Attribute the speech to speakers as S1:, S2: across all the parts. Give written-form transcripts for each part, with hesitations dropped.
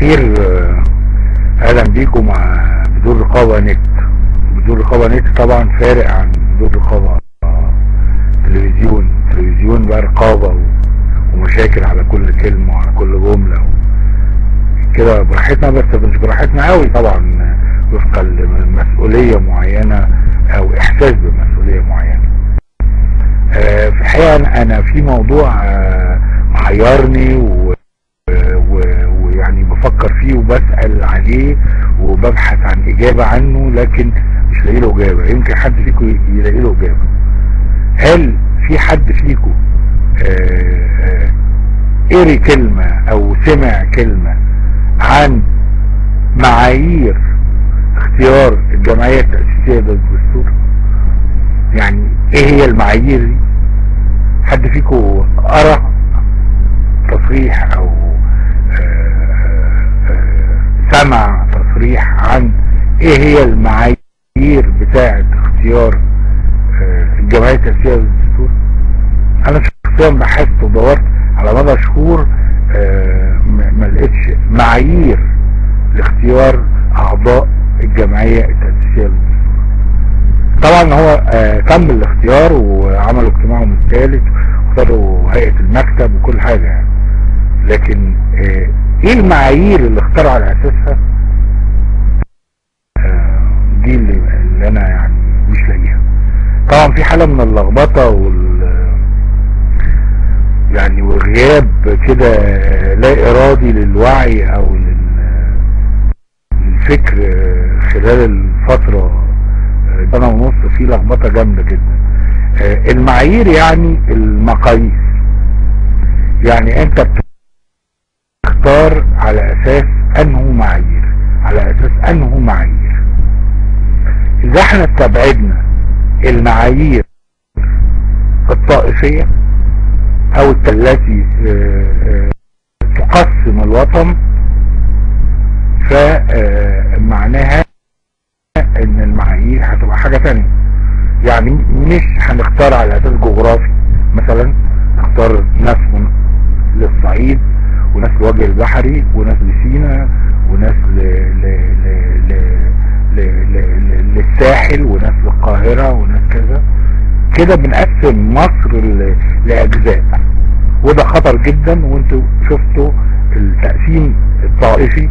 S1: الخير. اهلا بيكم مع بدون رقابة نت. بدون رقابة نت طبعا فارق عن بدون رقابة تلفزيون. تلفزيون بقى رقابة ومشاكل على كل كلمة وعلى كل جملة كده، براحتنا، بس مش براحتنا قوي طبعا، وفقا لمسؤولية معينة او احساس بمسؤولية معينة. في الحقيقة انا في موضوع محيرني ويعني بفكر فيه وبسأل عليه وببحث عن اجابة عنه، لكن مش لاقي له اجابة. يمكن حد فيكم يلاقي له اجابة. هل في حد فيكم قري كلمة او سمع كلمة عن معايير اختيار الجمعية التأسيسية للدستور؟ يعني ايه هي المعايير دي؟ حد فيكم قرأ تصريح او سمع تصريح عن ايه هي المعايير بتاعة اختيار الجمعية التأسيسية للدستور؟ انا شخصيا بحثت ودورت على مدى شهور، ما لقيتش معايير لاختيار اعضاء الجمعية التأسيسية للدستور. طبعا هو تم الاختيار وعملوا اجتماعهم الثالث واختاروا هيئة المكتب وكل حاجة يعني، لكن ايه المعايير اللي اختاروا على اساسها؟ دي اللي انا يعني مش لاقيها. طبعا في حالة من اللخبطة يعني وغياب كده لا ارادي للوعي او للفكر خلال الفترة سنة ونص، في لخبطة جامدة جدا. المعايير يعني المقاييس، يعني انت بتختار على اساس انه معايير، على اساس انه معايير. اذا احنا استبعدنا المعايير الطائفية او التي تقسم الوطن، فمعناها ان المعايير هتبقى حاجة تانية. يعني مش هنختار على اساس جغرافي، مثلا نختار ناس للصعيد وناس للوجه البحري وناس لسينا وناس للساحل وناس للقاهرة وناس كذا كده. بنقسم مصر لأجزاء، وده خطر جدا. وانتوا شفتوا التقسيم الطائفي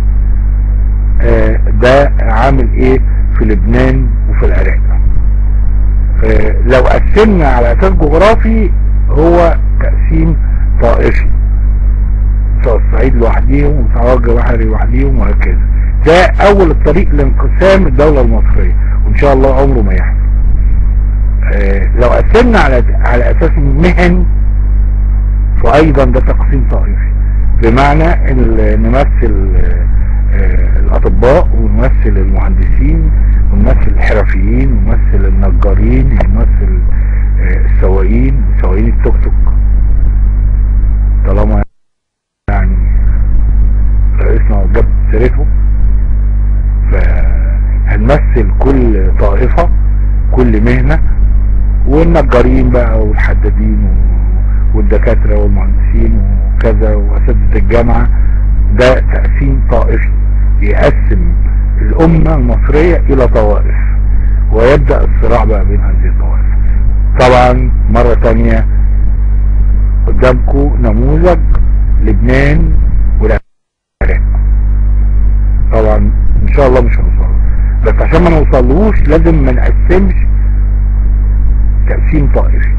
S1: ده عامل ايه في لبنان وفي العراق. لو قسمنا على اساس جغرافي هو تقسيم طائفي، بتوع الصعيد لوحديهم وبتوع الوجه البحري لوحديهم وهكذا. ده اول الطريق لانقسام الدولة المصرية، وان شاء الله عمره ما يحصل. لو قسمنا على اساس مهني فايضا ده تقسيم طائفي، بمعنى ان نمثل الاطباء ونمثل المهندسين ونمثل الحرفيين ونمثل النجارين ونمثل السواقين، سواقين التوك توك، طالما يعني رئيسنا جاب سيرته، فهنمثل كل طائفة كل مهنة، والنجارين بقى والحدادين والدكاترة والمهندسين وكذا واساتذة الجامعة. ده تقسيم طائفي يقسم الأمة المصرية إلى طوائف، ويبدأ الصراع بقى بين هذه الطوائف. طبعا مرة تانية قدامكم نموذج لبنان والعراق. طبعا إن شاء الله مش هنوصل، بس عشان ما نوصلوش لازم ما نقسمش تقسيم طائفي.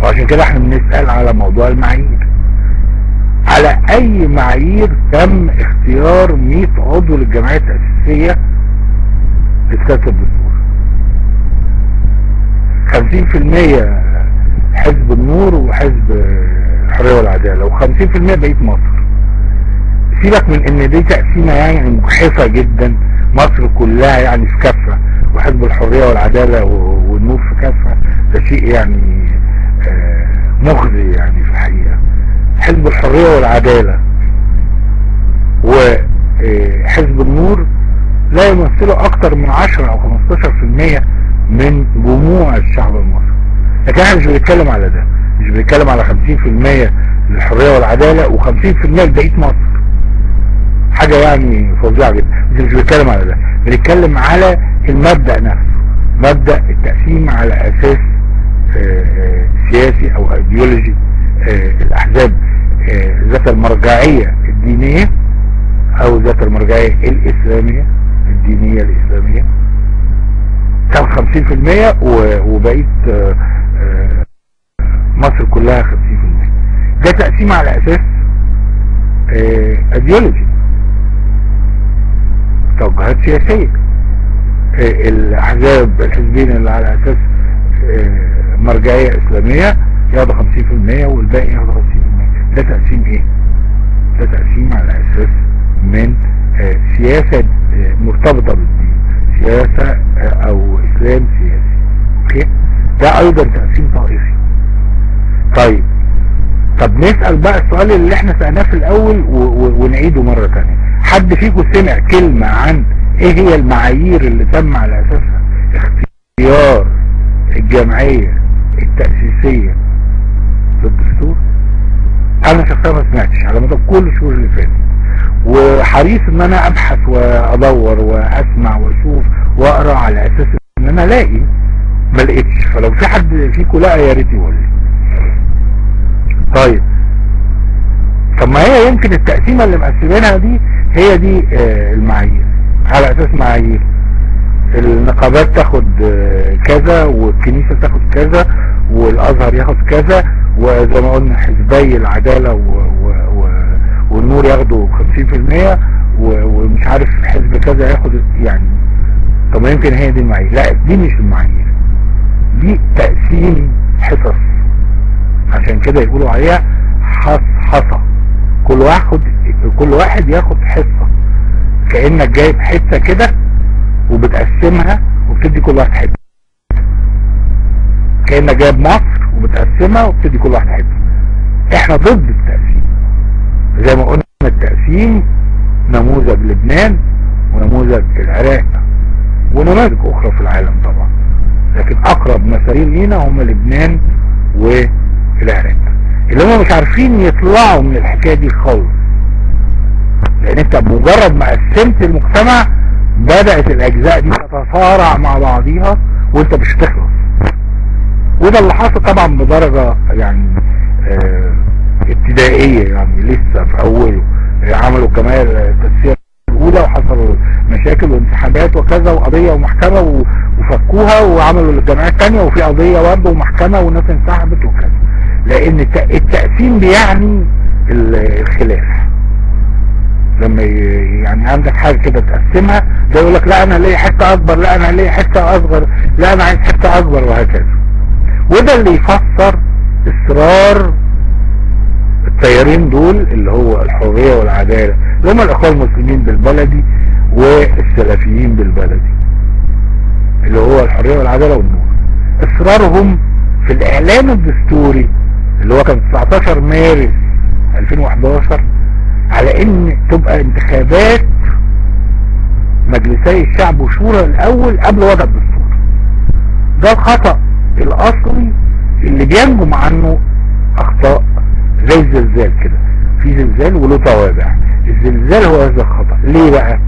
S1: وعشان كده احنا بنسأل على موضوع المعايير. على اي معايير تم اختيار 100 عضو للجمعية التأسيسية لكتابة الدستور؟ 50% حزب النور وحزب الحرية والعدالة، و50% بقية مصر. سيبك من ان دي تقسيمة يعني مجحفة جدا، مصر كلها يعني في كفة وحزب الحرية والعدالة والنور في كفة، ده شيء يعني مخزي يعني في الحقيقة. حزب الحرية والعدالة وحزب النور لا يمثلوا اكتر من 10 او 15% من جموع الشعب المصري. لكن احنا مش بنتكلم على ده، مش بنتكلم على 50% للحرية والعدالة و50% لبقية مصر. حاجة يعني فظيعة جدا. مش بنتكلم على ده، بنتكلم على المبدأ نفسه، مبدأ التقسيم على اساس سياسي او ايديولوجي. الاحزاب ذات المرجعية الدينية او ذات المرجعية الاسلامية الدينية الاسلامية كان 50% وبقيت مصر كلها 50%. ده تقسيم على اساس ايديولوجي، توجهات سياسية. الاحزاب الحزبين اللي على اساس مرجعية اسلامية ياخدوا 50% والباقي ياخدوا 50%. ده تقسيم ايه؟ ده تقسيم على اساس من سياسة مرتبطة بالدين، سياسة او اسلام سياسي. okay، ده ايضا تقسيم طائفي. طيب، طب نسأل بقى السؤال اللي احنا سألناه في الاول ونعيده مرة تانية. حد فيكم سمع كلمة عن ايه هي المعايير اللي تم على اساسها اختيار الجمعية التأسيسية في الدستور؟ انا شخصيا ما سمعتش على مدى كل الشهور اللي فاتت، وحريص ان انا ابحث وادور واسمع واشوف واقرا على اساس ان انا الاقي، ما لقيتش. فلو في حد فيكم لقى يا ريت يقول لي. طيب، طب ما هي يمكن التقسيمه اللي مقسمينها دي هي دي المعايير، على اساس معايير النقابات تاخد كذا، والكنيسة تاخد كذا، والازهر ياخد كذا، وزي ما قلنا حزبي العدالة والنور ياخدوا 50%، ومش عارف حزب كذا ياخد يعني. طب ما يمكن هي دي المعايير. لا، دي مش المعايير، دي تقسيم حصص، عشان كده يقولوا عليها حصحصة. كل واحد ياخد حصة، كأنك جايب حتة كده وبتقسمها وبتدي كل واحد حتة، كأنك جايب مصر وبتقسمها وبتدي كل واحد حتة. احنا ضد التقسيم، زي ما قلنا التقسيم نموذج لبنان ونموذج العراق ونماذج اخرى في العالم طبعا، لكن اقرب مثالين لينا هم لبنان والعراق، اللي هم مش عارفين يطلعوا من الحكاية دي خالص. لان انت بمجرد ما قسمت المجتمع بدأت الاجزاء دي تتصارع مع بعضيها وانت مش هتخلص. وده اللي حصل طبعا بدرجة يعني ابتدائية، يعني لسه في اوله. عملوا كمان التسوية الاولى وحصل مشاكل وانسحابات وكذا وقضية ومحكمة وفكوها، وعملوا الجمعية الثانية وفي قضية برضه ومحكمة والناس انسحبت وكذا. لان التقسيم بيعني الخلاف. لما يعني عندك حاجة كده تقسمها، ده يقول لك لا انا ليا حتة اكبر، لا انا ليا حتة اصغر، لا انا عايز حتة اكبر، وهكذا. وده اللي يفسر اصرار التيارين دول اللي هو الحرية والعدالة، اللي هم الاخوان المسلمين بالبلدي والسلفيين بالبلدي، اللي هو الحرية والعدالة والنور. اصرارهم في الاعلان الدستوري اللي هو كان 19 مارس 2011 على ان تبقى انتخابات مجلسي الشعب وشورى الاول قبل وضع الدستور. ده الخطأ الاصلي اللي بينجم عنه اخطاء زي الزلزال كده، في زلزال وله توابع. الزلزال هو هذا الخطأ. ليه بقى؟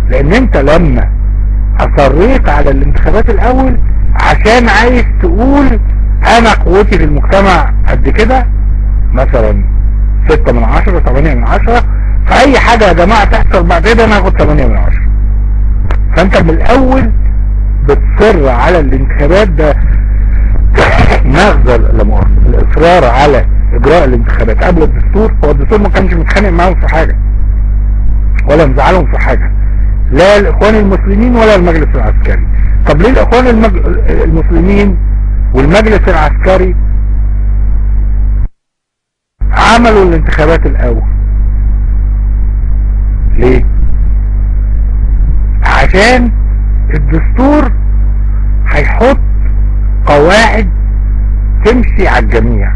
S1: لان انت لما اصريت على الانتخابات الاول عشان عايز تقول انا قوتي في المجتمع قد كده، مثلا 6 من 10 8 من 10، فاي حاجة يا جماعة تحصل بعد كده انا هاخد 8 من 10. فانت من الاول بتصر على الانتخابات. ده مغزى لا مؤاخذة الاصرار على اجراء الانتخابات قبل الدستور. هو الدستور ما كانش متخانق معاهم في حاجة ولا مزعلهم في حاجة، لا الاخوان المسلمين ولا المجلس العسكري. طب ليه الاخوان المسلمين والمجلس العسكري عملوا الانتخابات الاول؟ ليه؟ عشان الدستور هيحط قواعد تمشي على الجميع،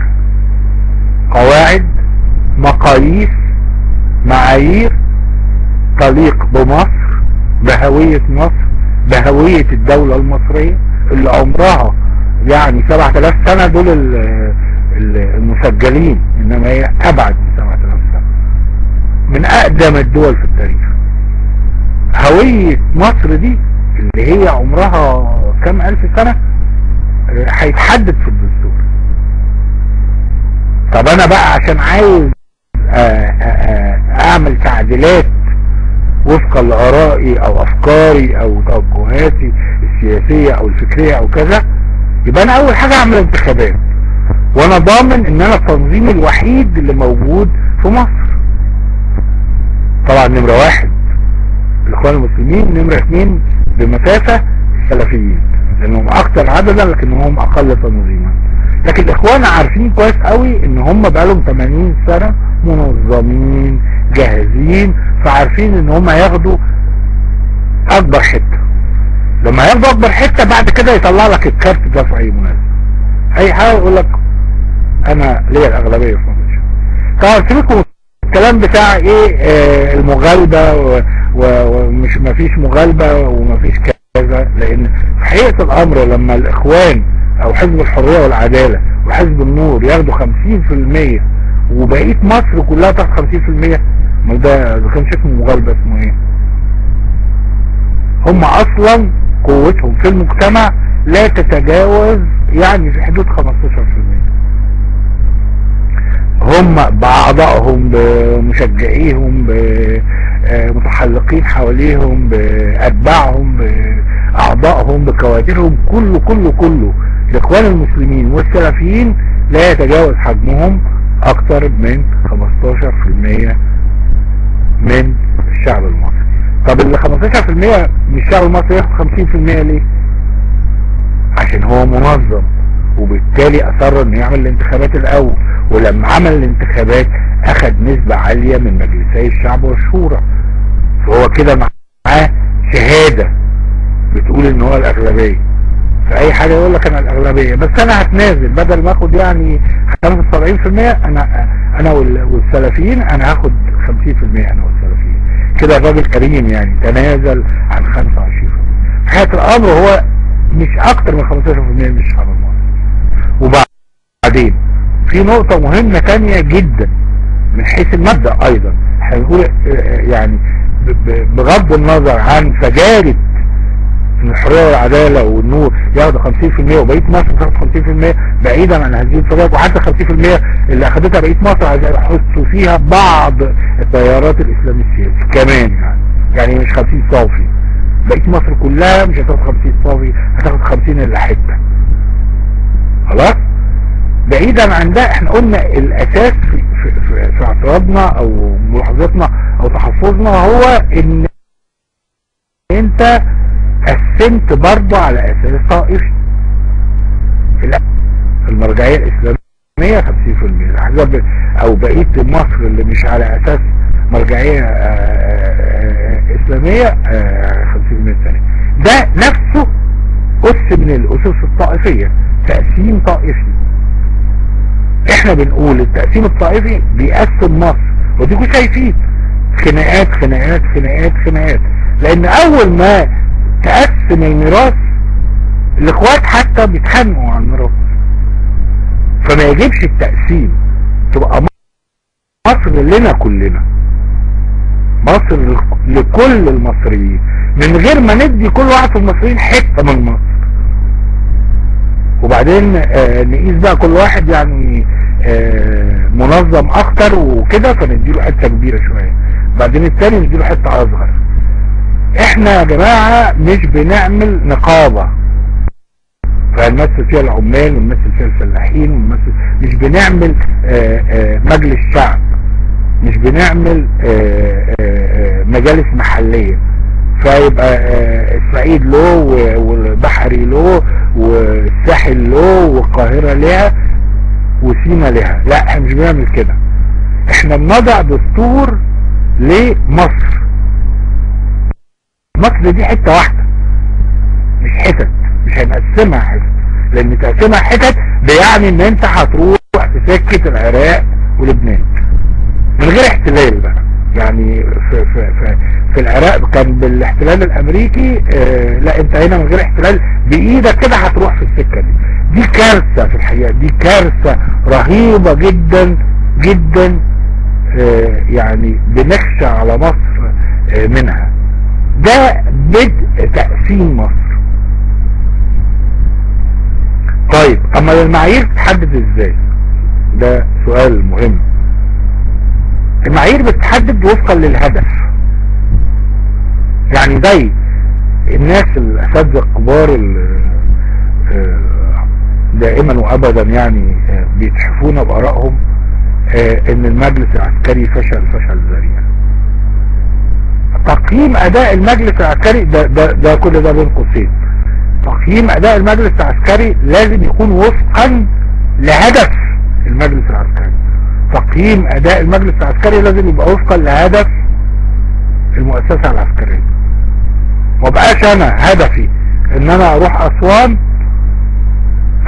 S1: قواعد، مقاييس، معايير تليق بمصر، بهوية مصر، بهوية الدولة المصرية اللي عمرها يعني 7000 سنة، دول المسجلين، انما هي ابعد من 7000 سنة، من اقدم الدول في التاريخ. هوية مصر دي اللي هي عمرها كام الف سنة هيتحدد في الدستور. طب انا بقى عشان عايز اعمل تعديلات وفقا لارائي او افكاري او توجهاتي السياسية او الفكرية او كذا، يبقى انا اول حاجة اعمل انتخابات، وانا ضامن ان انا التنظيم الوحيد اللي موجود في مصر. طبعا نمرة واحد الاخوان المسلمين، نمرة 2 بمسافة السلفيين لانهم اكتر عددا لكنهم اقل تنظيما. لكن الاخوان عارفين كويس قوي ان هم بقالهم 80 سنة منظمين جاهزين، فعارفين ان هم هياخدوا اكبر حتة. لما ياخدوا اكبر حتة بعد كده يطلع لك الكارت ده في اي مناسبة، اي حاجة يقول لك انا ليا الاغلبية في مصر. طبعا سيبكم الكلام بتاع ايه المغالبة ومش مفيش مغالبة ومفيش كذا، لان في حقيقة الامر لما الاخوان او حزب الحرية والعدالة وحزب النور ياخدوا 50% وبقية مصر كلها تاخد 50%، ما ده اذا كان اسمه مغالبة اسمه ايه؟ هم اصلا قوتهم في المجتمع لا تتجاوز يعني في حدود 15%. هم بأعضائهم بمشجعيهم بمتحلقين حواليهم بأتباعهم بأعضائهم بكوادرهم كله كله كله الإخوان المسلمين والسلفيين لا يتجاوز حجمهم أكتر من 15% من الشعب المصري. طب اللي 15% من الشعب المصري ياخد 50% ليه؟ عشان هو منظم، وبالتالي أصر انه يعمل الانتخابات الأول، ولما عمل الانتخابات اخد نسبة عالية من مجلسي الشعب والشورى، فهو كده معاه شهادة بتقول ان هو الأغلبية. فأي حاجة يقول لك انا الأغلبية، بس انا هتنازل بدل ما اخد يعني 75% انا والسلفيين انا هاخد 50% انا والسلفيين. كده الراجل كريم يعني تنازل عن 25%. في حقيقة الامر هو مش اكتر من 15% من الشعب المصري. وبعدين في نقطة مهمة تانية جدا من حيث المبدأ ايضا، هنقول يعني بغض النظر عن فجارة ان الحرية والعدالة والنور ياخدوا 50% وبقية مصر تاخد 50%، بعيدا عن هذه الفجارة، وحتى 50% اللي اخدتها بقية مصر عايز يحطوا فيها بعض التيارات الاسلامية السياسية كمان، يعني مش 50 صافي، بقية مصر كلها مش هتاخد 50 صافي، هتاخد 50 الا حتة. خلاص؟ بعيدا عن ده احنا قلنا الاساس في اعتراضنا او ملاحظتنا او تحفظنا هو ان انت قسمت برضه على اساس طائفي. المرجعية الاسلامية 50%، الاحزاب او بقية مصر اللي مش على اساس مرجعية اسلامية 50% الثانية. ده نفسه اس من الاسس الطائفية، تقسيم طائفي. احنا بنقول التقسيم الطائفي بيقسم مصر، وديكوا شايفين خناقات خناقات خناقات خناقات، لان اول ما تقسم الميراث الاخوات حتى بيتخانقوا على الميراث. فما يجبش التقسيم، تبقى مصر لنا كلنا، مصر لكل المصريين، من غير ما ندي كل واحد في المصريين حتة من مصر. وبعدين نقيس بقى كل واحد يعني منظم اكتر وكده، فنديله حتة كبيرة شوية، بعدين التاني نديله حتة اصغر. احنا يا جماعة مش بنعمل نقابة فنمثل فيها العمال ونمثل فيها الفلاحين ونمثل، مش بنعمل مجلس شعب، مش بنعمل مجالس محلية فيبقى الصعيد له والبحري له والساحل له والقاهرة لها وسينا لها. لا، احنا مش بنعمل كده. احنا بنضع دستور لمصر. مصر دي حتة واحدة، مش حتت، مش هنقسمها حتت، لان تقسيمها حتت بيعني ان انت هتروح في سكة العراق ولبنان من غير احتلال بقى. يعني في في في في العراق كان بالاحتلال الامريكي، لا انت هنا من غير احتلال بايدك كده هتروح في السكة دي. دي كارثة في الحقيقة، دي كارثة رهيبة جدا جدا يعني بنخشى على مصر منها. ده بدء تقسيم مصر. طيب اما المعايير تتحدد ازاي؟ ده سؤال مهم. المعايير بتتحدد وفقا للهدف. يعني زي الناس الاساتذة الكبار دائما وابدا يعني بيتحفونا بارائهم ان المجلس العسكري فشل فشل ذريع. تقييم اداء المجلس العسكري ده كل ده بين قوسين. تقييم اداء المجلس العسكري لازم يكون وفقا لهدف المجلس العسكري. تقييم اداء المجلس العسكري لازم يبقى وفقا لهدف المؤسسة العسكرية. ما بقاش انا هدفي ان انا اروح اسوان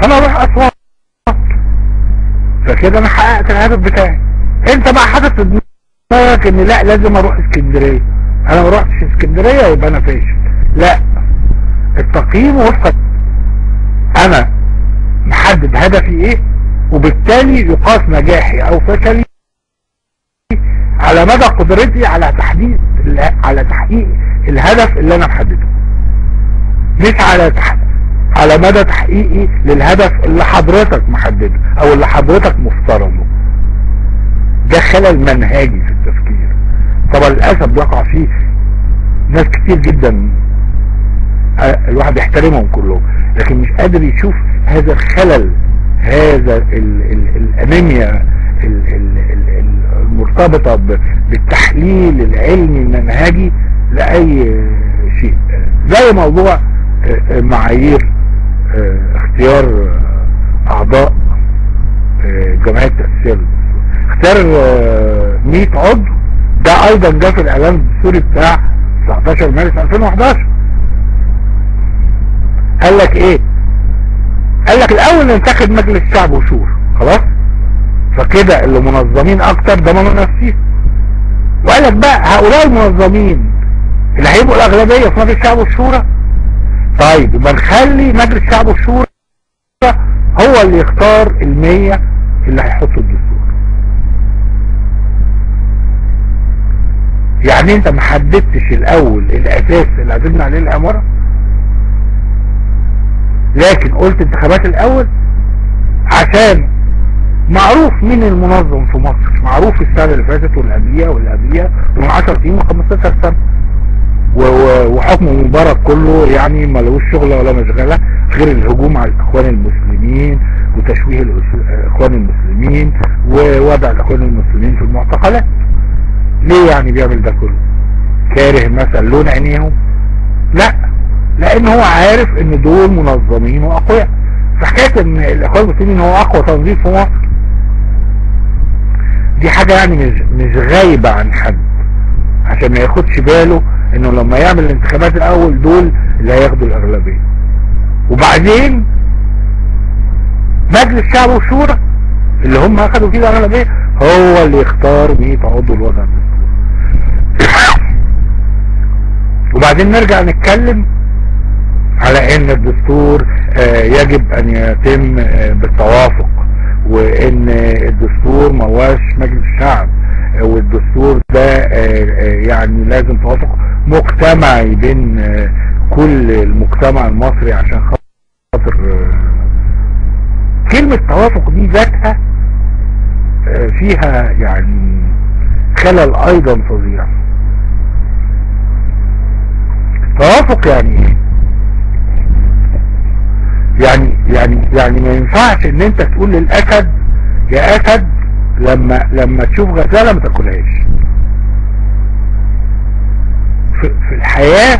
S1: فانا اروح اسوان، فكده انا حققت الهدف بتاعي. انت بقى حاطط في دماغك ان لا لازم اروح اسكندرية، انا ما روحتش اسكندرية يبقى انا فاشل. لا، التقييم وفقا انا محدد هدفي ايه، وبالتالي يقاس نجاحي او فشلي على مدى قدرتي على تحديد على تحقيق الهدف اللي انا محددة، مش على مدى تحقيقي للهدف اللي حضرتك محددة او اللي حضرتك مفترضه. ده خلل منهجي في التفكير. طبعا للاسف بيقع فيه ناس كتير جدا الواحد يحترمهم كلهم، لكن مش قادر يشوف هذا الخلل، هذا الانيميا المرتبطة بالتحليل العلمي المنهجي لأي شيء. زي موضوع معايير اختيار اعضاء جمعية تأسيسية للدستور. اختيار 100 عضو ده ايضا جه في الاعلان الدستوري بتاع 19 مارس 2011. قال لك ايه؟ قال لك الاول ننتخب مجلس شعب وشور، خلاص، فكده اللي منظمين اكتر ضمنوا نفسيهم. وقال لك بقى هؤلاء المنظمين اللي هيبقوا الاغلبية في مجلس الشعب والشورى، طيب يبقى نخلي مجلس الشعب والشورى هو اللي يختار ال100 اللي هيحطوا الدستور. يعني انت ما حددتش الاول الاساس اللي هتبني عليه العمارة، لكن قلت انتخابات الاول عشان معروف مين المنظم في مصر، معروف السنة اللي فاتت واللي قبليها واللي قبليها ومن 10 سنين و15 سنة، وحكم مبارك كله يعني ما لهوش شغله ولا مشغله غير الهجوم على الاخوان المسلمين وتشويه الاخوان المسلمين ووضع الاخوان المسلمين في المعتقلات. ليه يعني بيعمل ده كله؟ كاره مثلا لون عينيهم؟ لا، لان هو عارف ان دول منظمين واقوياء. فحكايه ان الاخوان المسلمين هو اقوى تنظيم في مصر دي حاجة يعني مش غايبة عن حد، عشان ما ياخدش باله انه لما يعمل الانتخابات الاول دول اللي هياخدوا الاغلبية، وبعدين مجلس الشعب والشورى اللي هم اخدوا فيه الاغلبية هو اللي يختار 100 عضو الوضع الدستوري. وبعدين نرجع نتكلم على ان الدستور يجب ان يتم بالتوافق، وان الدستور ما هواش مجلس الشعب، والدستور ده يعني لازم توافق مجتمعي بين كل المجتمع المصري عشان خاطر كلمة توافق دي ذاتها فيها يعني خلل ايضا فظيع. توافق يعني ايه؟ يعني يعني يعني ما ينفعش ان انت تقول للاسد يا اسد لما تشوف غزالة ما تاكلهاش. في الحياة،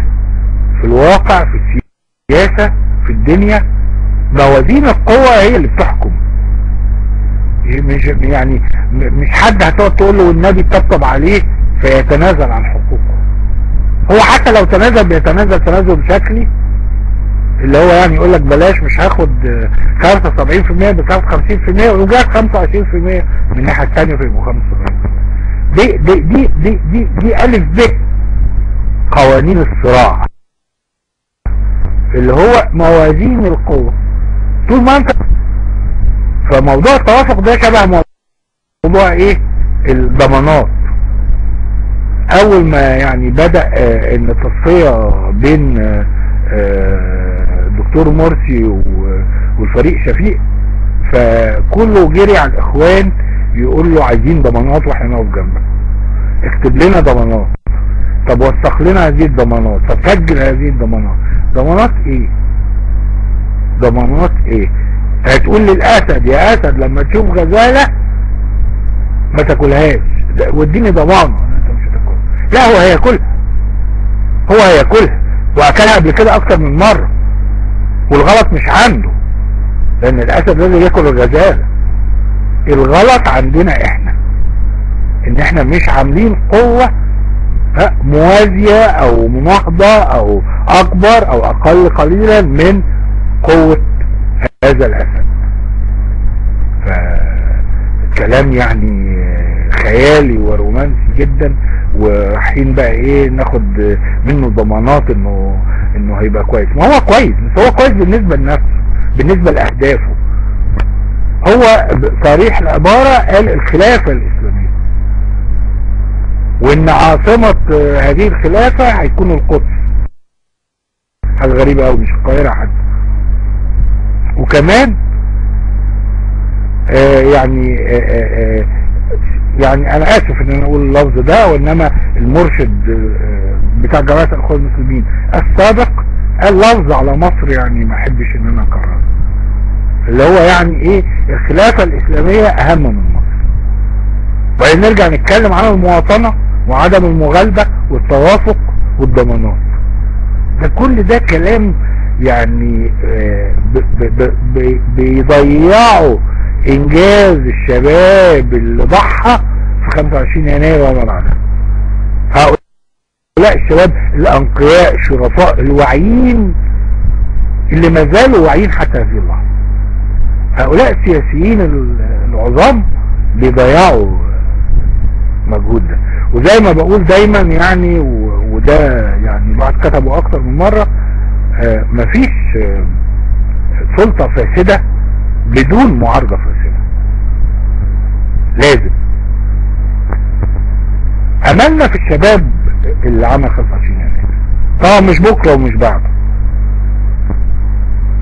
S1: في الواقع، في السياسة، في الدنيا، موازين القوة هي اللي بتحكم. مش يعني مش حد هتقعد تقول له والنبي طبطب عليه فيتنازل عن حقوقه. هو حتى لو تنازل بيتنازل تنازل شكلي، اللي هو يعني يقول لك بلاش مش هاخد 75% بس هاخد 50%، وجاك 25% من الناحية الثانية فيبقوا 75%. دي دي دي دي دي, دي ألف ب قوانين الصراع اللي هو موازين القوة. طول ما انت فموضوع التوافق ده شبه موضوع ايه؟ الضمانات. اول ما يعني بدأ ان التصفية بين الدكتور مرسي والفريق شفيق، فكله جري على الاخوان يقول له عايزين ضمانات واحنا نقف جنبك، اكتب لنا ضمانات، طب وثق لنا هذه الضمانات، طب سجل هذه الضمانات. ضمانات ايه؟ ضمانات ايه؟ هتقول للاسد يا اسد لما تشوف غزالة ما تاكلهاش واديني ضمانة انت مش هتاكلها. لا، هو هياكلها، هو هياكلها، واكلها قبل كده اكتر من مرة، والغلط مش عنده لان الاسد لازم ياكل الغزالة. الغلط عندنا احنا، ان احنا مش عاملين قوة موازية او مناهضة او اكبر او اقل قليلا من قوة هذا الاسد. فالكلام يعني خيالي ورومانسي جدا، ورايحين بقى ايه ناخد منه ضمانات انه هيبقى كويس. ما هو كويس، بس هو كويس بالنسبة لنفسه، بالنسبة لاهدافه. هو صريح العبارة قال الخلافة الاسلامية، وان عاصمة هذه الخلافة هيكون القدس. حاجة غريبة اوي، مش القاهرة حتى. وكمان يعني يعني انا اسف ان انا اقول اللفظ ده، وانما المرشد بتاع جماعة الاخوان المسلمين السابق قال لفظ على مصر يعني ما احبش ان انا اكرره، اللي هو يعني ايه الخلافة الاسلامية اهم من مصر. وبعدين نرجع نتكلم عن المواطنة وعدم المغالبة والتوافق والضمانات. ده كل ده كلام يعني بيضيعوا انجاز الشباب اللي ضحى في 25 يناير وما بعدها. هؤلاء الشباب الانقياء الشرفاء الواعيين اللي ما زالوا واعيين حتى هذه اللحظة، هؤلاء السياسيين العظام بيضيعوا مجهود ده. وزي ما بقول دايما يعني، وده يعني الواحد كتبه اكتر من مرة، مفيش سلطة فاسدة بدون معارضة فاسدة. لازم املنا في الشباب اللي عمل 25 يناير، طبعا مش بكرة ومش بعده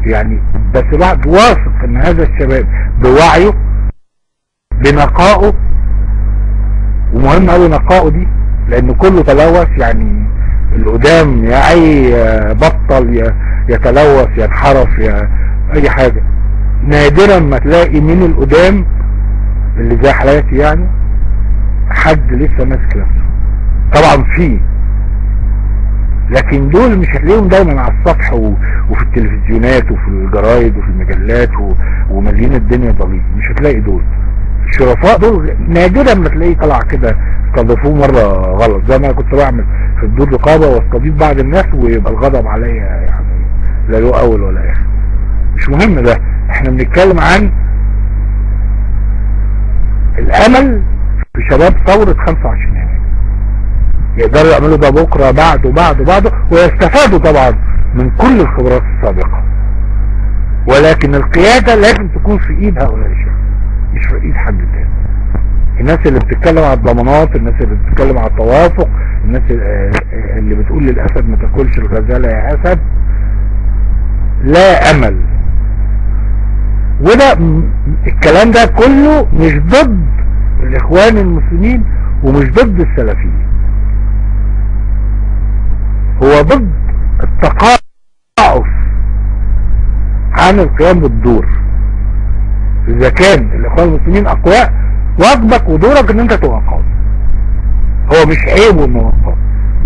S1: يعني، بس الواحد واثق ان هذا الشباب بوعيه بنقائه، ومهم قوي نقائه دي لان كله تلوث، يعني القدام يا اي بطل يتلوث ينحرف يا اي حاجة. نادرا ما تلاقي من القدام اللي زي حالاتي يعني حد لسه ماسك نفسه، طبعا فيه، لكن دول مش هتلاقيهم دايما على السطح وفي التلفزيونات وفي الجرايد وفي المجلات ومليين الدنيا ضليل، مش هتلاقي دول. الشرفاء دول نادرا ما تلاقيه طلع كده استضافوه مرة غلط، زي ما كنت بعمل في الدور رقابة واستضيف بعض الناس ويبقى الغضب عليا يعني لا له اول ولا اخر. مش مهم ده، احنا بنتكلم عن الامل في شباب ثورة 25 يناير، يقدروا يعملوا ده بكرة بعده بعده بعده، ويستفادوا طبعا من كل الخبرات السابقة، ولكن القيادة لازم تكون في ايد هؤلاء الشباب مش في ايد حد تاني. الناس اللي بتتكلم على الضمانات، الناس اللي بتتكلم على التوافق، الناس اللي بتقول للاسد ما تاكلش الغزالة يا اسد، لا امل. وده الكلام ده كله مش ضد الاخوان المسلمين ومش ضد السلفيين، هو ضد التقاعس عن القيام بالدور. اذا كان الاخوان المسلمين اقوياء، واجبك ودورك ان انت تبقى قوي. هو مش عيبه انه قوي،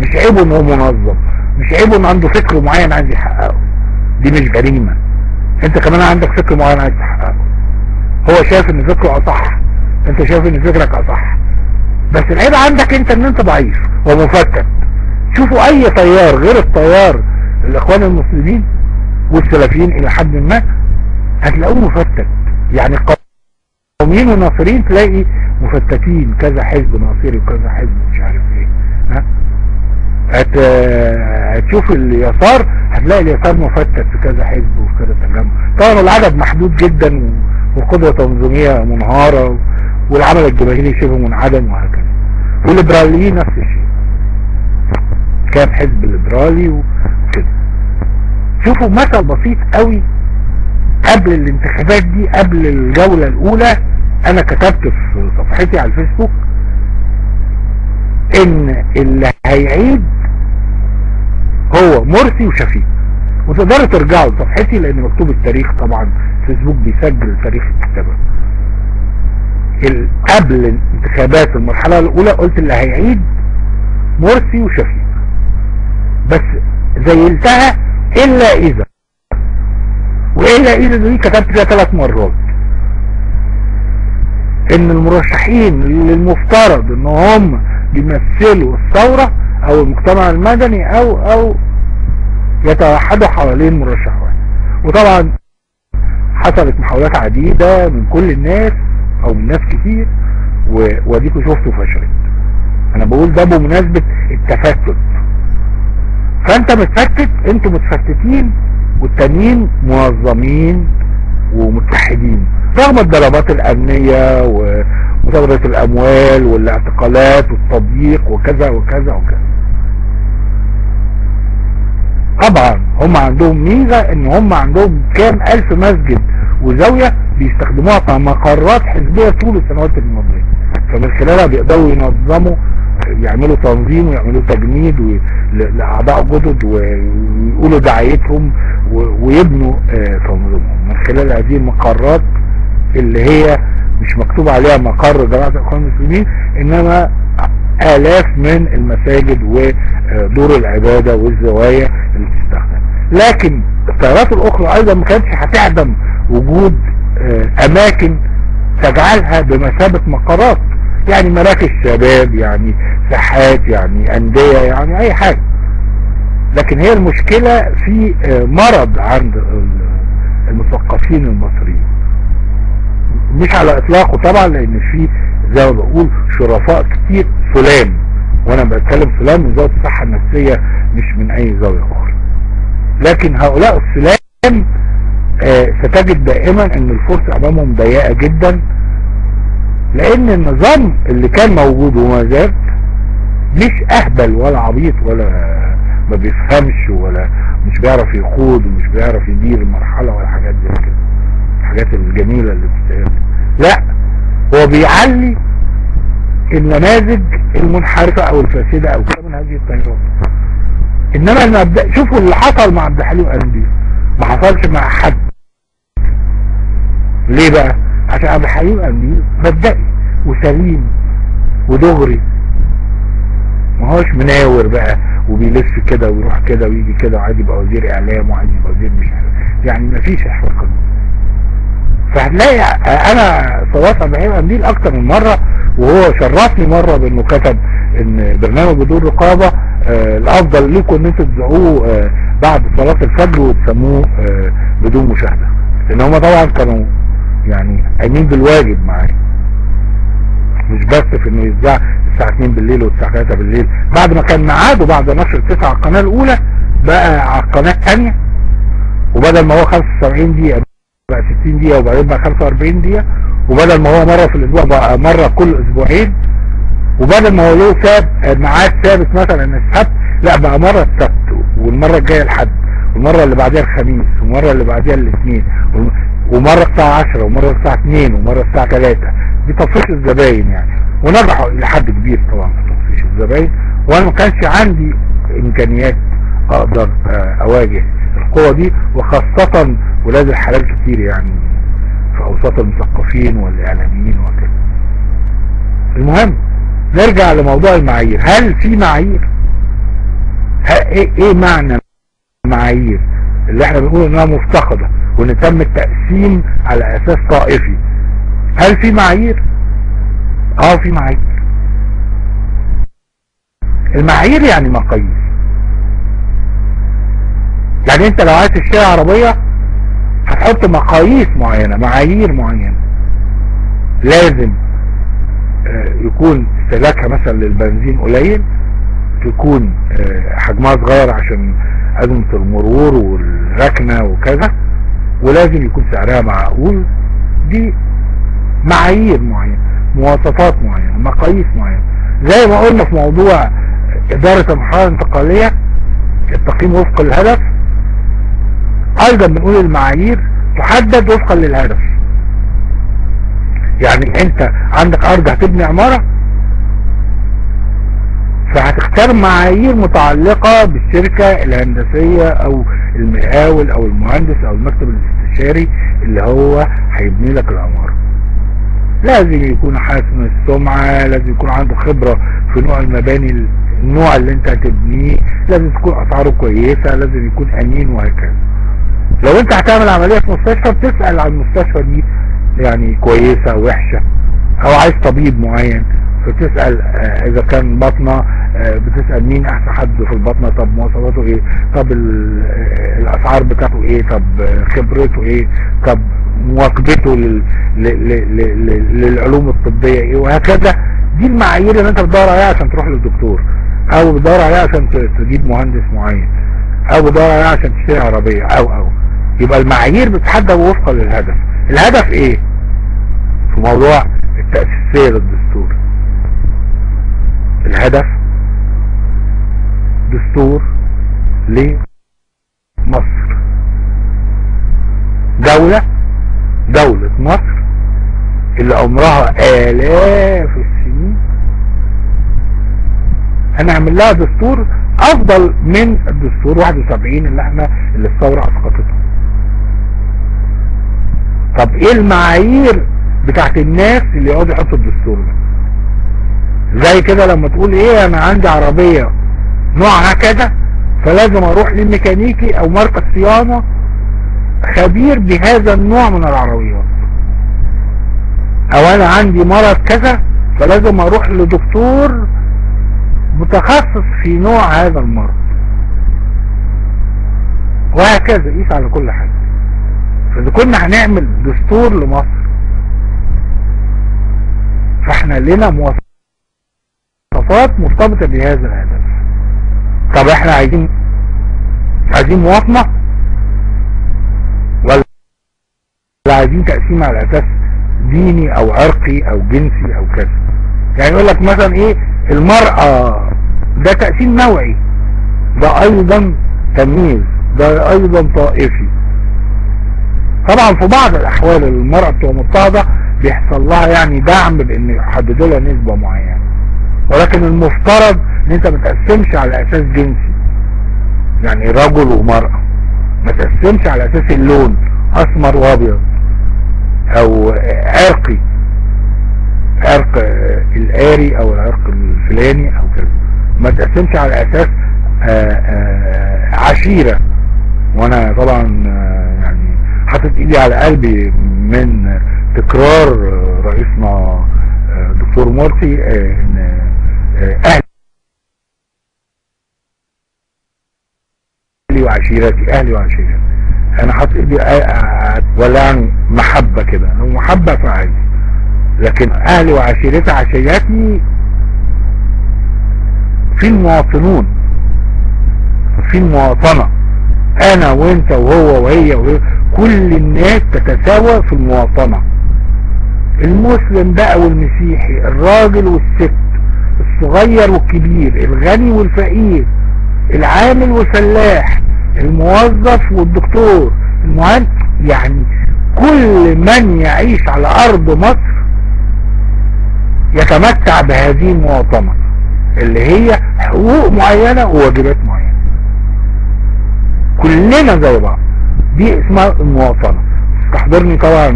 S1: مش عيبه انه منظم، مش عيبه انه عنده فكر معين عايز يحققه، دي مش جريمة. انت كمان عندك فكر معين عايز تحققه، هو شايف ان فكره اصح، انت شايف ان فكرك اصح، بس العيب عندك انت ان انت ضعيف ومفتت. شوفوا اي تيار غير التيار الاخوان المسلمين والسلفيين الى حد ما هتلاقوه مفتت، يعني قوميين وناصرين تلاقي مفتتين، كذا حزب ناصري وكذا حزب مش عارف ايه. ها هتشوف اليسار هتلاقي اليسار مفتت في كذا حزب وفي كذا تجمع. طبعا العدد محدود جدا وقدرة تنظيمية منهارة والعمل الجماهيري شبه منعدم وهكذا. والليبراليين نفس الشيء، كام حزب ليبرالي وكده. شوفوا مثل بسيط قوي قبل الانتخابات دي، قبل الجولة الاولى، انا كتبت في صفحتي على الفيسبوك ان اللي هيعيد هو مرسي وشفيق، وتقدروا ترجعوا لصفحتي لان مكتوب التاريخ، طبعا فيسبوك بيسجل تاريخ الكتابة. قبل انتخابات المرحلة الاولى قلت اللي هيعيد مرسي وشفيق، بس زيلتها الا اذا، والا اذا دي كتبت فيها 3 مرات، ان المرشحين اللي المفترض ان هم بيمثلوا الثورة او المجتمع المدني او يتوحدوا حوالين مرشح واحد. وطبعا حصلت محاولات عديدة من كل الناس او من ناس كتير، واديكوا شفتوا فشلت. انا بقول ده بمناسبة التفتت، فانت متفتت، انتوا متفتتين، والتانيين منظمين ومتحدين رغم الضربات الامنية ومصادرة الاموال والاعتقالات والتضييق وكذا وكذا وكذا. طبعا هم عندهم ميزة ان هم عندهم كام الف مسجد وزاوية بيستخدموها كمقرات حزبية طول السنوات الماضية، فمن خلالها بيقدروا ينظموا، يعملوا تنظيم ويعملوا تجنيد لأعضاء جدد ويقولوا دعايتهم ويبنوا تنظيمهم من خلال هذه المقرات اللي هي مش مكتوب عليها مقر جماعة الإخوان المسلمين، إنما آلاف من المساجد ودور العبادة والزوايا اللي بتستخدم. لكن التيارات الأخرى أيضا ما كانتش هتعدم وجود أماكن تجعلها بمثابة مقرات، يعني مراكز شباب، يعني ساحات، يعني أندية، يعني أي حاجة. لكن هي المشكلة في مرض عند المثقفين المصريين، مش على اطلاقه طبعا، لان في زي ما بقول شرفاء كتير سلام، وانا بتكلم سلام من زاوية الصحة النفسية مش من اي زاوية اخرى. لكن هؤلاء السلام ستجد دائما ان الفرصة امامهم ضيقة جدا، لان النظام اللي كان موجود وما زال مش اهبل ولا عبيط ولا ما بيفهمش ولا مش بيعرف يقود ومش بيعرف يدير المرحلة ولا حاجات زي كده، الحاجات الجميلة اللي بتتقال. لا، هو بيعلي النماذج المنحرفة او الفاسدة او كده من هذه التيارات. انما المبدأ، شوفوا اللي حصل مع عبد الحليم قنديل ما حصلش مع حد. ليه بقى؟ عشان عبد الحليم قنديل مبدئي وسليم ودغري، ما هوش مناور بقى وبيلف كده ويروح كده ويجي كده وعايز يبقى وزير اعلام وعايز يبقى وزير مش عارف، يعني ما فيش الحركة دي. فهتلاقي انا صوت عبد الحليم قنديل اكتر من مرة، وهو شرفني مرة بانه كتب ان برنامج بدون رقابه الافضل لكم ان انتوا تذيعوه بعد صلاة الفجر وتسموه بدون مشاهده، لان هم طبعا كانوا يعني قايمين بالواجب معايا، مش بس في انه يتذاع الساعة 2 بالليل والساعة 3 بالليل، بعد ما كان ميعاده بعد نشر 9 على القناة الاولى بقى على القناة الثانية، وبدل ما هو 75 دقيقة بقى 60 دقيقة، وبعدين بقى 45 دقيقة، وبدل ما هو مرة في الاسبوع بقى مرة كل اسبوعين، وبدل ما هو له ميعاد ثابت مثلا السبت، لا بقى مرة السبت والمرة الجاية الحد والمرة اللي بعديها الخميس والمرة اللي بعديها الاثنين ومرة الساعة 10 ومرة الساعة 2 ومرة الساعة 3. دي تطفيش الزباين يعني، ونجحوا الى حد كبير طبعا في تطفيش الزباين، وانا ما كانش عندي امكانيات اقدر اواجه القوة دي، وخاصة ولاد الحلال كتير يعني في اوساط المثقفين والاعلاميين وكده. المهم نرجع لموضوع المعايير. هل في معايير؟ ايه معنى معايير اللي احنا بنقول انها مفتقدة وان تم التقسيم على اساس طائفي؟ هل في معايير؟ في معايير. المعايير يعني مقاييس. يعني انت لو عايز تشتري عربية هتحط مقاييس معينة، معايير معينة، لازم يكون استهلاكها مثلا للبنزين قليل، تكون حجمها صغير عشان أزمة المرور والركنة وكذا، ولازم يكون سعرها معقول. دي معايير معينة. مواصفات معينة، مقاييس معينة، زي ما قلنا في موضوع إدارة المرحلة الانتقالية التقييم وفق الهدف. أيضا بنقول المعايير تحدد وفقا للهدف. يعني انت عندك ارض هتبني عمارة، فهتختار معايير متعلقة بالشركة الهندسية او المقاول او المهندس او المكتب الاستشاري اللي هو هيبني لك العمارة. لازم يكون حاسم السمعة، لازم يكون عنده خبرة في نوع المباني، النوع اللي انت هتبنيه، لازم تكون اسعاره كويسة، لازم يكون امين، وهكذا. لو انت هتعمل عملية في مستشفى بتسأل عن المستشفى دي يعني كويسة وحشة، او عايز طبيب معين فتسأل اذا كان بطنة، بتسأل مين احسن حد في البطنة، طب مواصفاته ايه، طب الاسعار بتاعته ايه، طب خبرته ايه، طب مواكبته للعلوم الطبية ايه، وهكذا. دي المعايير اللي انت بتدور عليها عشان تروح للدكتور، او بتدور عليها عشان تجيب مهندس معين، او بتدور عليها عشان تشتري عربية، او يبقى المعايير بتحدد وفقا للهدف. الهدف ايه في موضوع التأسيسية للدستور؟ الهدف دستور لمصر، دولة مصر اللي عمرها آلاف السنين، هنعمل لها دستور افضل من الدستور 71 اللي الثورة اسقطته. طب ايه المعايير بتاعت الناس اللي يقعدوا يحطوا الدستور ده؟ زي كده لما تقول ايه، انا عندي عربية نوعها كذا، فلازم اروح للميكانيكي او مركز صيانة خبير بهذا النوع من العربيات، او انا عندي مرض كذا فلازم اروح لدكتور متخصص في نوع هذا المرض، وهكذا. قيس على كل حاجة. فاذا كنا هنعمل دستور لمصر فاحنا لنا مواصفات مرتبطة بهذا الهدف. طب احنا عايزين مواطنة، ولا عايزين تقسيم على اساس ديني او عرقي او جنسي او كذا؟ يعني يقول لك مثلا ايه، المرأة ده تقسيم نوعي، ده ايضا تمييز، ده ايضا طائفي. طبعا في بعض الاحوال المرأة بتبقى مضطهدة بيحصل لها يعني دعم بان يحددوا لها نسبة معينة، ولكن المفترض ان انت ما تقسمش على اساس جنسي، يعني رجل ومرأة، ما تقسمش على اساس اللون اسمر وابيض، او عرقي، عرق الاري او العرق الفلاني او كذا، ما تقسمش على اساس عشيرة. وانا طبعا يعني حاطط ايدي على قلبي من تكرار رئيسنا دكتور مرسي ان اهلي وعشيرتي، اهلي وعشيرتي، انا حاطط ايدي ولا يعني محبة كده، لو محبة فعادي، لكن اهلي وعشيرتي عشيرتي في المواطنون، في المواطنة، انا وانت وهو وهي وهي، كل الناس تتساوى في المواطنة، المسلم بقى والمسيحي، الراجل والست، الصغير والكبير، الغني والفقير، العامل والفلاح، الموظف والدكتور، المهندس، يعني كل من يعيش على ارض مصر يتمتع بهذه المواطنة اللي هي حقوق معينة وواجبات معينة، كلنا زي بعض، دي اسمها المواطنة. تستحضرني طبعا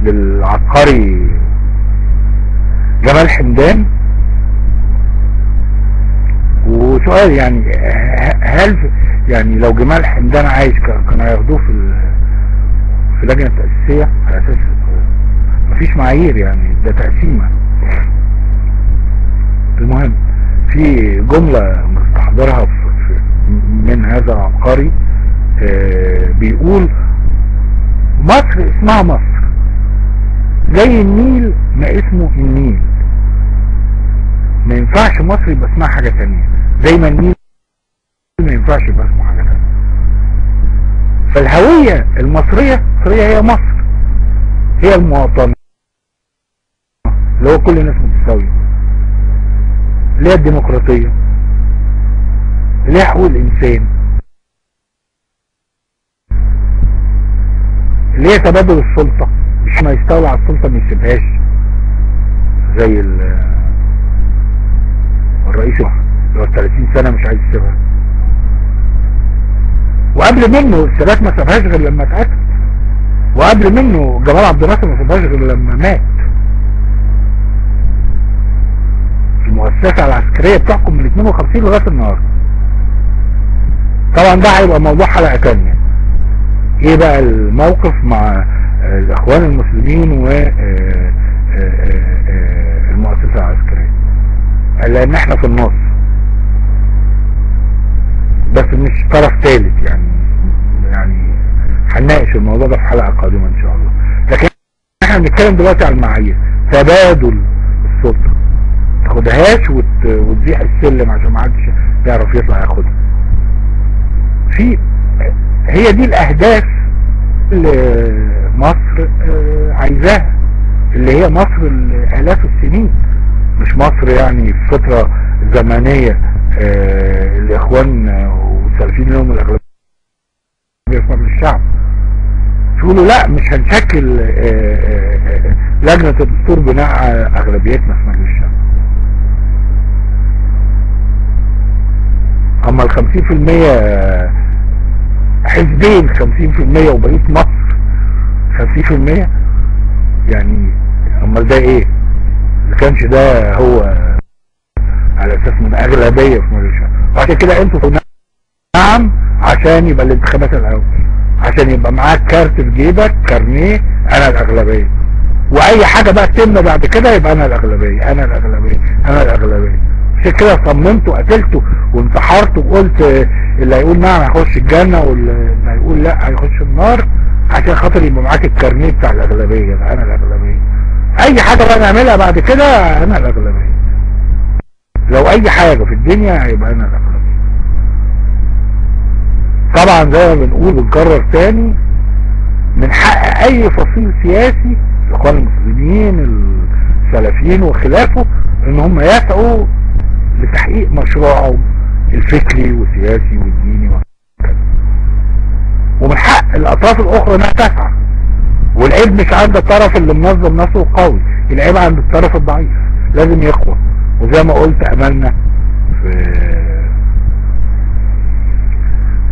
S1: للعبقري جمال حمدان، وسؤال يعني هل يعني لو جمال حمدان عايش كان هياخدوه في اللجنة التأسيسية على اساس مفيش معايير، يعني ده تقسيمة. المهم في جملة مستحضرها من هذا العبقري بيقول مصر اسمها مصر زي النيل ما اسمه النيل، ما ينفعش مصر يبقى اسمها حاجة تانية، زي ما النيل ما ينفعش يبقى اسمه حاجة تانية. فالهوية المصرية هي مصر، هي المواطنة، اللي هو كل الناس متساوية، اللي هي الديمقراطية، اللي هي حقوق الانسان، اللي هي تبادل السلطة، مش ما يستولى على السلطة ما يسيبهاش زي الرئيس اللي هو 30 سنة مش عايز يسيبها. وقبل منه السادات ما سابهاش غير لما اتقتل، وقبل منه جمال عبد الناصر ما سابهاش غير لما مات. المؤسسة العسكرية بتحكم من 52 لغاية النهارده. طبعا ده هيبقى موضوع حلقة تانية، ايه بقى الموقف مع الاخوان المسلمين و المؤسسة العسكرية، لان احنا في النص بس مش طرف ثالث. يعني هنناقش الموضوع ده في حلقة قادمة ان شاء الله. لكن احنا بنتكلم دلوقتي على المعايير، تبادل السلطة، تاخدهاش وتزيح السلم عشان ما حدش يعرف يطلع ياخدها. في هي دي الاهداف اللي مصر عايزاها، اللي هي مصر الاف السنين، مش مصر يعني في فترة زمنية الاخوان والسلفيين لهم الاغلبية في مجلس الشعب. تقولوا لا مش هنشكل لجنة الدستور بناء على اغلبيتنا في مجلس الشعب. اما ال 50% حزبين 50% وبقية مصر 50%، يعني امال ده ايه؟ ما كانش ده هو على اساس من اغلبية في مجلس الشعب. وعشان كده انتوا نعم عشان يبقى الانتخابات الاول، عشان يبقى معاك كارت في جيبك، كارنيه، انا الاغلبية، واي حاجة بقى تتم بعد كده يبقى انا الاغلبية، انا الاغلبية، انا الاغلبية. عشان كده صممت وقتلت وانتحرت وقلت اللي هيقول نعم هيخش الجنة واللي هيقول لا هيخش النار، عشان خاطر يبقى معاك الكارنيه بتاع الاغلبية، انا الاغلبية. اي حاجة بقى نعملها بعد كده انا الاغلبية، لو اي حاجة في الدنيا هيبقى انا الاغلبية. طبعا زي ما بنقول ونكرر تاني، من حق اي فصيل سياسي، الاخوان المسلمين، السلفيين وخلافه، ان هم يسعوا لتحقيق مشروعهم الفكري والسياسي والديني وكذا. ومن حق الاطراف الاخرى انها تسعى، والعيب مش عند الطرف اللي منظم نفسه قوي، العيب عند الطرف الضعيف، لازم يقوى. وزي ما قلت املنا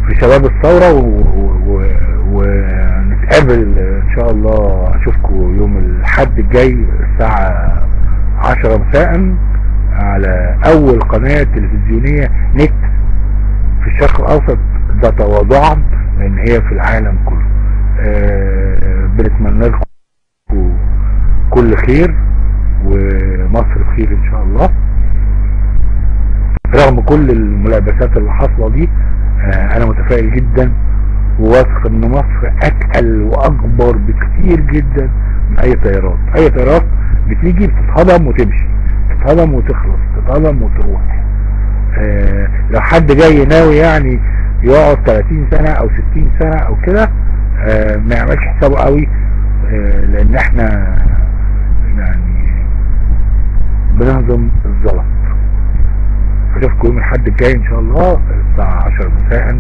S1: في شباب الثورة، ونتقابل ان شاء الله. اشوفكم يوم الاحد الجاي الساعة 10 مساء على اول قناة تلفزيونية نت في الشرق الاوسط، ده تواضعا لان هي في العالم كله. بنتمنى لكم كل خير ومصر بخير ان شاء الله، رغم كل الملابسات اللي حاصله دي. انا متفائل جدا وواثق ان مصر اتقل واكبر بكتير جدا من اي تيارات. اي تيارات بتيجي بتتهضم وتمشي، تتهضم وتخلص، تتهضم وتروح. لو حد جاي ناوي يعني يقعد 30 سنة او 60 سنة او كده، ما يعملش حسابه قوي، لان احنا يعني بنهضم الزلط. اشوفكم يوم الاحد الجاي ان شاء الله الساعة 10 مساء.